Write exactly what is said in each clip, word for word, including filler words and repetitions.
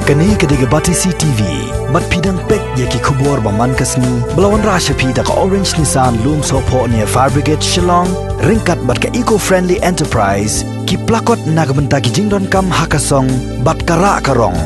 Kane ka dei ka Batesi T V. Bad phi dang peit ïa ki khubor ba man ka sngi ba la wanrah sha phi da ka Orange Nissan Lumsohphoh near Fire Brigade Shillong, ryngkat bad ka Eco Friendly Enterprise, ki plakot na ka bynta ki jingdonkam ha ka song bad ka rah ka rong.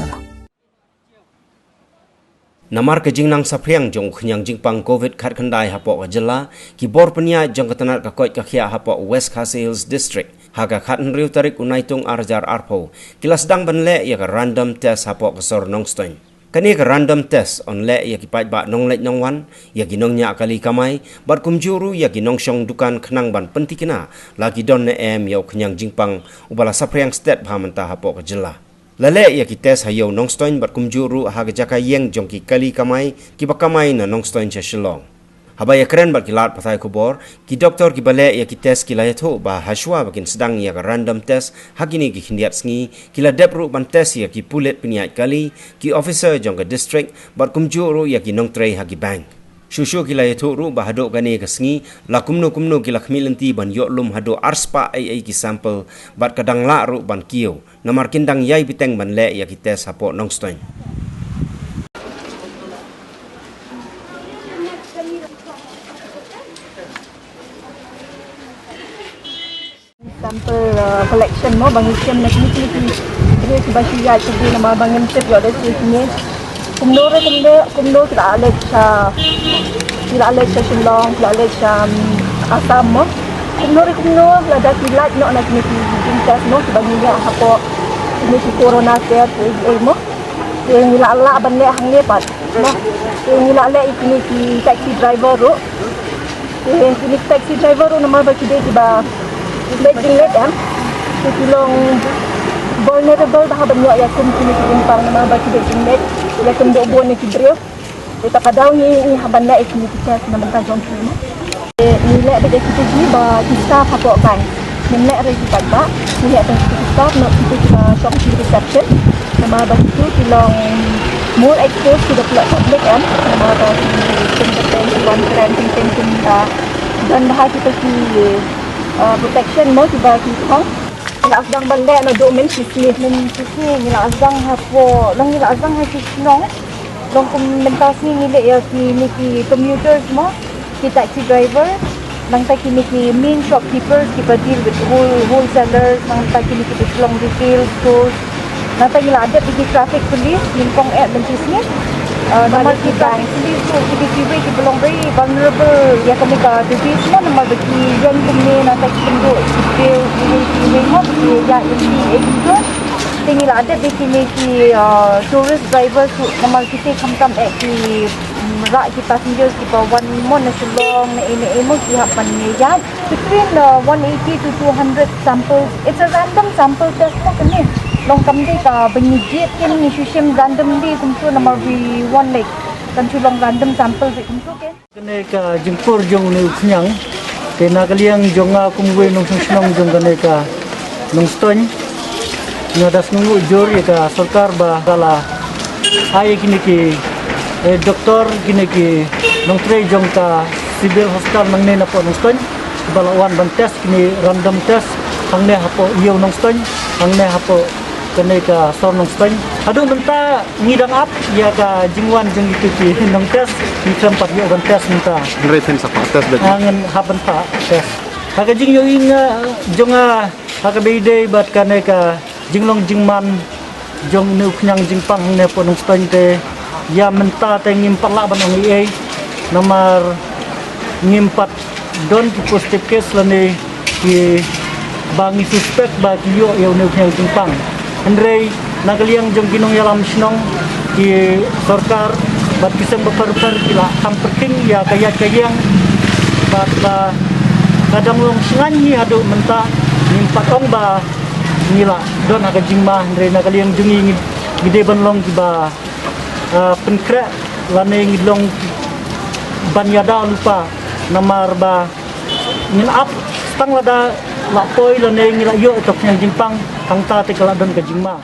Namar ka jingnang saphriang jong u khñiang jingpang covid khatkhyndai hapoh ka jylla, ki bor pynïaid jong ka tnat ka koit ka khiah hapoh West Khasi Hills District, ha ka khathynriew tarik u Naitung arhajar arphew, ki la sdang ban leh ïa ka random test hapoh ka sor Nongstoiñ. Kane ka random test yn leh ïa ki paidbah nongleit nongwan, ïa ki nongñiah kali kamai, bad kumjuh ruh ïa ki nongshong dukan khnang ban pyntikna la ki don ne em ïa u khñiang jingpang uba la saphriang stet bha mynta hapoh ka jylla. La leh ïa ki test ha ïew Nongstoiñ bad kumjuh ruh ha ka jaka ïeng jong ki kali kamai kiba kamai na Nongstoiñ sha Shillong. Haba ïakren bad ki lad pathai khubor, ki doktor kiba leh ïa ki test ki la ïathuh ba hashwa ba kin sdang ïa ka random test ha kine ki khyndiat sngi, ki la dep ruh ban test ïa ki pulit pynïaid kali, ki officer jong ka district, bad kumjuh ruh ïa ki nongtrei ha ki bank. Shuh shuh ki la ïathuh ruh ba haduh kane ka sngi, la kumno kumno ki la khmih lynti ban ïoh lum haduh arspah eiei ki sample, bad ka dang lah ruh ban kiew, namar kin dang ïai bteng ban leh ïa ki test hapoh Nongstoiñ. Sample, uh, collection mo, ba ngi shim na kine kine ki briew kiba shu ïaid shuh namar ba ngim tip ïoh da shi kine. Kumno re kumno, kumno ki la leit sha, ki la leit sha Shillong, ki la leit sha, um, Assam mo. Kumno re kumno lada ki lait noh na kine ki gene test mo, kiba ngi ïa hapoh kine ki corona care, eh, mo. Te ngi la lah ban leh hangne pat. Te ngi la leh ïa kine ki taxi driver ruh. Te kine ki taxi driver ruh namar ba ki dei kiba leh jingleh em. Te ki long vulnerable bha ban ïoh ïa kum kine ki jingpang namar ba ki dei jingleh ïa kum doh bun ïa ki briew. Te ta ka daw ngi, ngi hap ban leh ïa kine ki test na bynta jong ki mo. Ngi leh beit ïa kita ki ba ki staff hapoh bank. Ngim leh re ki paidbah, ngi leh tang kita ki staff, noh kita kiba shong ki reception. Namar ba kitu ki long more exposed to the pl-, public em. Namar ba ki kum ka teng ki conference, ki teng kum ka don bha kita ki, uh, protection mo kiba ki thong. Ngi la sdang ban leh naduh mynshitngi. Mynshitngi ngi la sdang hapoh, long ngi la sdang ha ki shnong. Long kum mynta sngi ngi leh ïa kine ki commuters mo, ki taxi driver, nangta kine ki main shopkeepers kiba deal with whole-, wholesalers, nangta kine kiba shu long retail stores. Nangta ngi la dep ïa ki traffic police, nyngkong eh mynshitngi. Uh, namar ki traffic police ruh ki dei kiwei kiba long very vulnerable ïa kane ka disease mo, namar ba ki ïeng kumne nangta ki kynduh ki briew kiwei kiwei mo, ki ïa ïa ki eh kumto. Te ngi la dep ïa kine ki, uh, tourist drivers ruh namar kite khamtam eh ki, mm, rah ki passengers kiba wan mo na Shillong na ei na ei mo ki hap ban ïaid. Between, uh, one eighty to two hundred samples. It's a random sample test mo kane. Long kam dei kaba ngi jied kin ngi shu shim randomly kumto namar we want, like, kan shu long random sample beit kumto ke. Kane ka jingpur jong une u khñiang, te na ka liang jong nga kum uwei u nongshong shnong jong kane ka Nongstoiñ, nga da sngewnguh jur ïa ka sorkar ba ka la ai ïa kine ki, eh, doktor, kine ki nongtrei jong ka Civil Hospital nangne napoh Nongstoiñ ba la wan ban test kine, random test, hangne hapoh ïew Nongstoiñ, hangne hapoh kane ka sor Nongstoiñ. Haduh mynta ngi dang ap ïa ka jingwan jong itu ki nongtest, ngi khlem pat ïoh ban test mynta. Hynrei phin sa phah test beit. Ah, ngin hap ban phah test. Ha ka jingïohi nga, jong nga, ha kaba ïadei bad kane ka jinglong jingman jong une u khñiang jingpang hangne hapoh Nongstoiñ te, ïa mynta te ngim pat lah ban ong ei ei. Namar ngim pat don ki positive case lane kiba ngi suspect ba ki ïoh ïa une u khñiang jingpang. Hynrei na ka liang jong ki nongïalam shnong, ki sorkar bad ki seng bapher bapher ki la kham pyrkhing ïa ka ïaid ka ïeng bad ba ka dang long shngaiñ hi haduh mynta. Ngim pat ong ba ngi la don ha ka jingma, hynrei na ka liang jong ngi ngi, ngi dei ban long kiba, ah, pynkhreh lane ngi long ban ïada lypa namar ba ngin ap tang lada la poi lane ngi la ïoh ïa u khñiang jingpang, hangta te ka la don ka jingma.